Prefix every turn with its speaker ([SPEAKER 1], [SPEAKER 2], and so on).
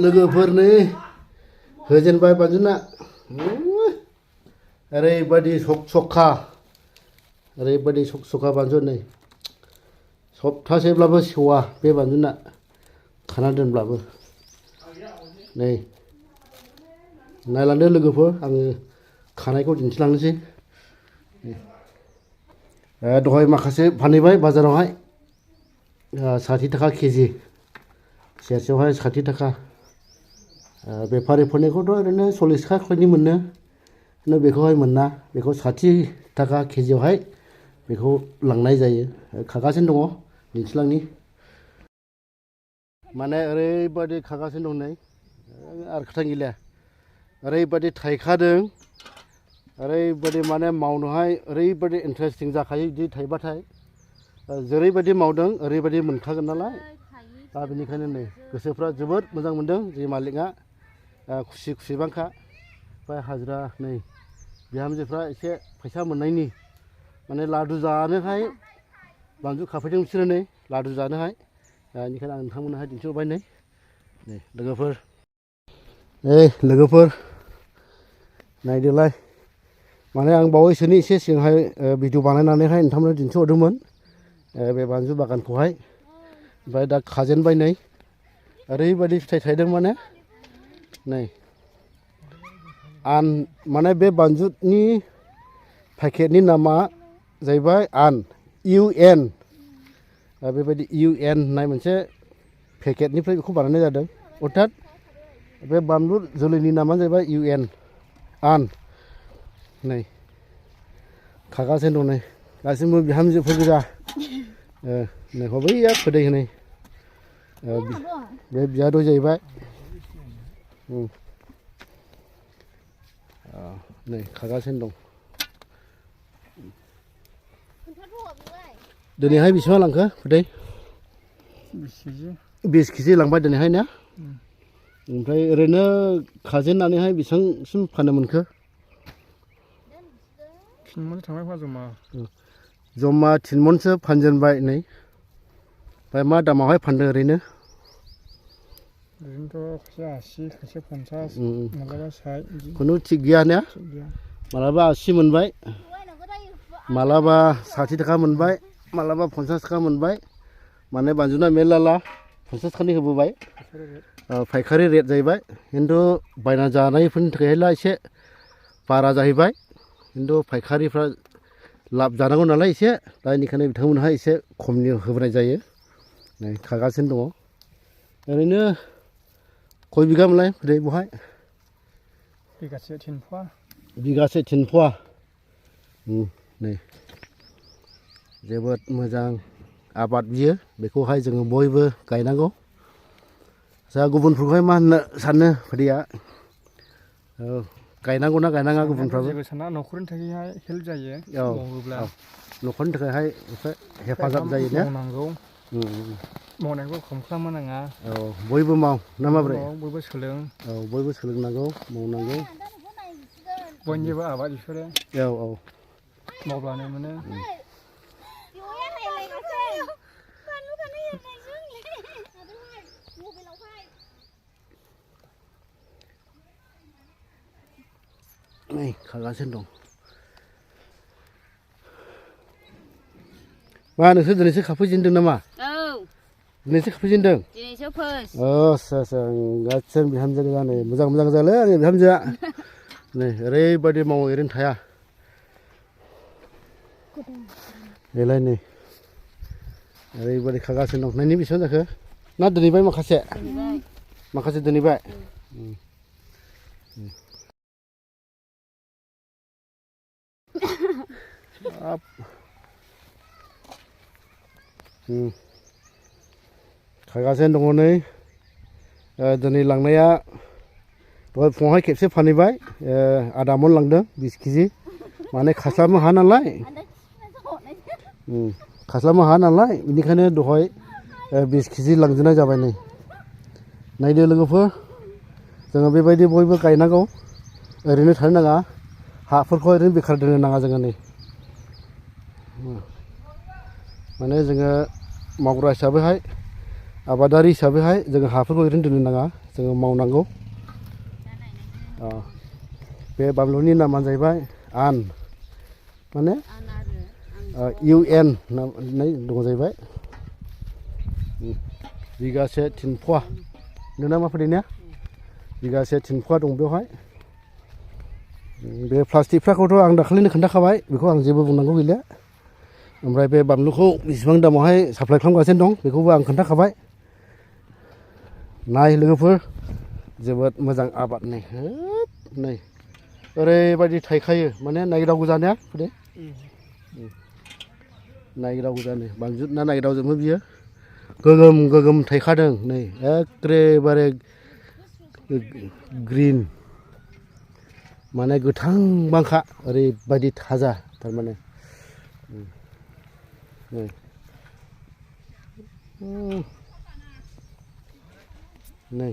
[SPEAKER 1] लोगोफोरनि होजेनबाय बानजुना ओरैबायदि सखा ओरैबायदि सखा बानजु नै सप्तासेब्लाबो सेवा बे बानजुना खाना दोनब्लाबो नै नायलांदो लोगोफोर आङो खानायखौ दिन्थिलांनोसै दहाय माखासे फानहैबाय बाजारावहाय 60 थाखा केजि सेरसेयावहाय 60 थाखा बेफारिफोरनिखौथ' ओरैनो 40 थाखा खरैनि मोनो बेखौहाय मोना बेखौ 60 थाखा केजियावहाय बेखौ लांनाय जायो खागासिनो दङ दिन्थिलांनि माने ओरैबायदि खागासिनो दं नै आरो खोथा गैला ओरैबायदि थाइखादों ओरैबायदि माने मावनोहाय ओरैबायदि इन्टारेस्टिं जाखायो बिदि थाइबाथाय जेरैबायदि मावदों ओरैबायदि मोनखागोन नालाय दा बेनिखायनो नै गोसोफ्रा जोबोद मोजां मोनदों जे मालिकआ खुसि खुसिबांखा ओमफ्राय हाजिरा नै बिहामजोफ्रा एसे फैसा मोननायनि माने लादु जानोहाय बानजु खाफैदों बिसोरो नै लादु जानोहाय बेनिखायनो आं नोंथांमोननोहाय दिन्थिहरबाय नै लोगोफोर लोगोफोर नायदोलाय माने आं बावैसोनि एसे सिगांहाय भिडिअ बानायनानैहाय नोंथांमोननो दिन्थिहरदोंमोन बे बानजु बागानखौहाय ओमफ्राय दा खाजेनबाय नै ओरैबायदि फिथाइ थायदों माने नै आन माने बे बानजुनि पेकेटनि नामा जाहैबाय आन UN बेबायदि UN होननाय मोनसे पेकेटनिफ्राय बेखौ बानायनाय जादों अर्थात बे बानलु जोलैनि नामानो जाहैबाय UN आन नै खागासिनो दं नै गासिबो बिहामजोफोर गोजा नै हबैया खोदै होनै बे बियाद' जाहैबाय नै खागासिनो दं दिनैहाय बेसेबां लांखो खोदै 20 केजि लांबाय दिनैहाय ना ओमफ्राय ओरैनो खाजेननानैहाय बेसेबांसिम फाननो मोनखो
[SPEAKER 2] 3 मन थांबाय खोमा
[SPEAKER 1] जमा 3 मनसो फानजेनबाय नै ओमफ्राय मा दामावहाय फानदों ओरैनो
[SPEAKER 2] ओरैनोथ' खायसे 80 खायसे 50 मालाबा 60
[SPEAKER 1] खुनु थिग गैया ना मालाबा 80 मोनबाय मालाबा 60 थाखा मोनबाय मालाबा 50 थाखा मोनबाय माने बानजुना मेरला 50 थाखानि होबोबाय फायखारि रेट जाहैबाय खिन्थु बायना जानायफोरनि थाखायहाय एसे बारा जाहैबाय खिन्थु फायखारिफ्रा लाब जानांगौ नालाय एसे दा बेनिखायनो बिथांमोनहा एसे खमनि होबोनाय जायो नै खागासिनो दङ ओरैनो खय बिगामोनलाय खोदै बहाय
[SPEAKER 2] बिगासे 3 फुवा
[SPEAKER 1] बिगासे 3 फुवा नै जोबोद मोजां आबाद बियो बेखौहाय जोङो बयबो गायनांगौ जा गुबुनफोरखौहाय मा होननो सानो खोदैया गायनांगौना गायनाङा गुबुनफ्राबो
[SPEAKER 2] जेबो साना न'खरनि थाखायहाय हेल्प जायो मावोब्ला
[SPEAKER 1] न'खरनि थाखायहाय एसे हेफाजाब जायो ना
[SPEAKER 2] मावनांगौ मावनायखौ खम खालामनो नाङा
[SPEAKER 1] बयबो माव ना माब्रै
[SPEAKER 2] बयबो सोलों
[SPEAKER 1] बयबो सोलोंनांगौ मावनांगौ
[SPEAKER 2] बयनिबो आबाद बिसोरो मावब्लानो मोनो
[SPEAKER 1] नै खागासिनो दं मा नोंसोर दिनैसो खाफैजेनदों नामा दिनैसो खाफैजेनदों
[SPEAKER 3] दिनैसो फार्स्ट
[SPEAKER 1] आच्छा गासिबो बिहामजो गोजा नै मोजां जालै आंनि बिहामजोआ नै ओरैबायदि मावो ओरैनो थाया बेलाय नै ओरैबायदि खागासिनो दं नोंनि बेसेबां जाखो ना दोनहैबाय माखासे दोनहैबाय खागासिनो दङ नै दिनै लांनाया दहाय फुङावहाय खेबसे फानहैबाय आधा मन लांदों 20 केजि माने खास्लाबनो हाया नालाय खास्लाबनो हाया नालाय बेनिखायनो दहाय 20 केजि लांजोबनाय जाबाय नै नायदो लोगोफोर जोङो बेबायदि बयबो गायनांगौ ओरैनो थानो नाङा हाफोरखौ ओरैनो बेखार दोननो नाङा जोङो नै माने जोङो मावग्रा हिसाबैहाय आबादारि हिसाबैहाय जोङो हाफोरखौ ओरैनो दोननो नाङा जोङो मावनांगौ बे बानलुनि नामानो जाहैबाय आन माने UN होननाय दङ जाहैबाय बिगासे 3 फुवा नोंना मा फोरमायनाया बिगासे 3 फुवा दं बेवहाय बे प्लास्टिकफ्राखौथ' आं दाखालिनो खोन्थाखाबाय बेखौ आं जेबो बुंनांगौ गैला ओमफ्राय बे बानलुखौ बेसेबां दामावहाय साप्लाय खालामगासिनो दं बेखौबो आं खोन्थाखाबाय नाय लोगोफोर जोबोद मोजां आबाद नै नै ओरैबायदि थायखायो माने नागिरनांगौ जानाया फुदे नागिरनांगौ जानो बांजुदना नागिरनांगौजोबो बियो गोगोम गोगोम थायखादों नै एखेबारे ग्रिन माने गोथां बांखा ओरैबायदि थाजा थारमाने नै